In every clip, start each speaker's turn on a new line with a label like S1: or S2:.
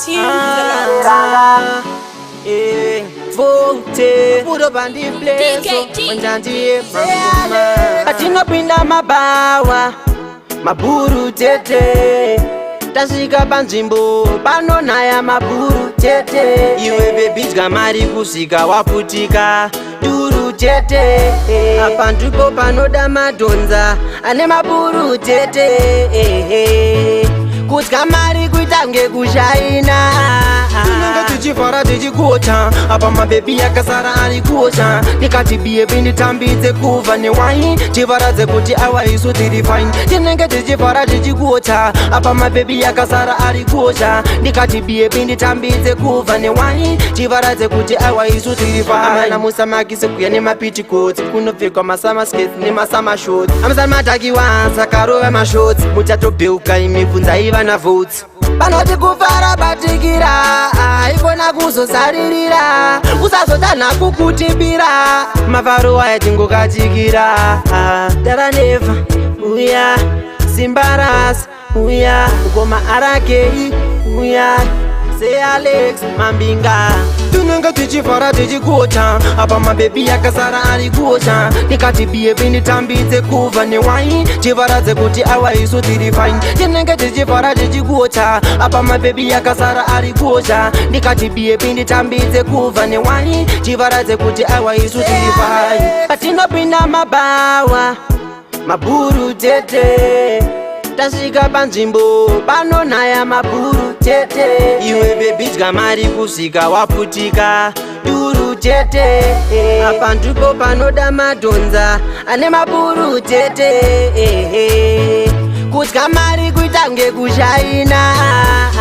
S1: Team
S2: Patinopinda mabhawa, mabhuru tete. Tasvika panzvimbo panonaya mabhuru tete. Iwe baby, dya mari kusvika waputika duru tete. Apa ndipo panoda madhonza ane mabhuru tete. Kudya mari kuita kunge kushaina.
S3: Tinenge tichifara tichikuocha, apa mababy akasara ari kuocha. Ndikati, "Baby, nditambidze kuva newine, tivaradze kuti awa isu tiri fine." Tinenge tichifara tichikuocha, apa mababy akasara ari kuocha. Ndikati, "Baby, nditambidze kuva newine, tivaradze kuti awa isu tiri fine." Amana, musamakise kuya nemapetticoats, kunopfekwa masummer skirts nemasummer shorts. Amusani madhakiwa, sakarova mashots, muchatobheuka imi, bvunzai vana votes.
S2: Panoti kufara batikira, haikona kuzosaririra, usazotanha kukutipira.
S3: Mafaro aya tingokatikira.
S2: Taranevha uya, Simbaras uya, ngoma arakei uya, seAlex Mambinga.
S3: Tinenge tichifara tichikuocha, apa mababy akasara ari kuocha. Ndikati, "Baby, nditambidze kuva newine, tivaradze kuti awa isu tiri fine." Tinenge tichifara tichikuocha, apa mababy akasara ari kuocha. Ndikati, "Baby, nditambidze kuva newine, tivaradze kuti awa isu tiri fine."
S2: Patinopinda mabhawa, mabhuru tete. Tasvika panzvimbo panonaya mabhuru tete.
S3: Iwe baby, dya mari kusvika waputika
S2: duru tete. Apa ndipo panoda madhonza ane mabhuru tete. Kudya mari kuita kunge kushaina.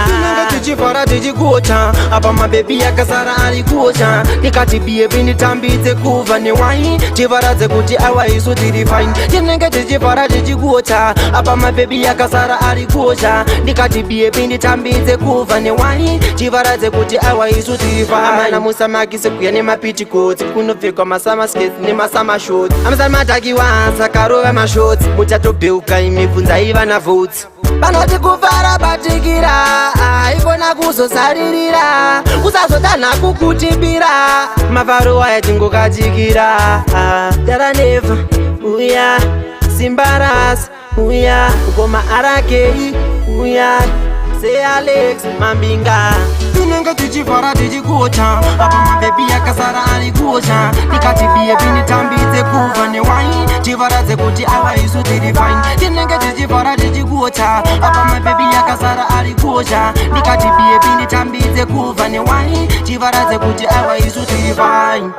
S3: Tinenge tichifara tichikuocha, apa mababy akasara ari kuocha. Ndikati, "Baby, nditambidze kuva newine, tivaradze kuti awa isu tiri fine." Tinenge tichifara tichikuocha, apa mababy akasara ari kuocha. Ndikati, "Baby, nditambidze kuva newine, tivaradze kuti awa isu tiri fine." Amana, musamakise kuya nemapetticoats, kunopfekwa masummer skirts nemasummer shorts. Amusani madhakiwa, sakarova mashots, muchatobheuka imi, bvunzai vana votes.
S2: Panoti kufara batikira, haikona kuzosaririra, usazotanha kukutipira.
S3: Mafaro aya tingokatikira.
S2: Taranevha uya, Simbaras uya, ngoma arakei uya, seAlex Mambinga.
S3: Tinenge tichifara tichikuocha, apa mababy akasara ari kuocha. Ndikati, "Baby, nditambidze kuva newine, tivaradze kuti awa isu tiri fine." Tinenge tichifara tichikuocha, apa mababy akasara ari kuocha. Ndikati, "Baby, nditambidze kuva newine, tivaradze kuti awa isu tiri fine."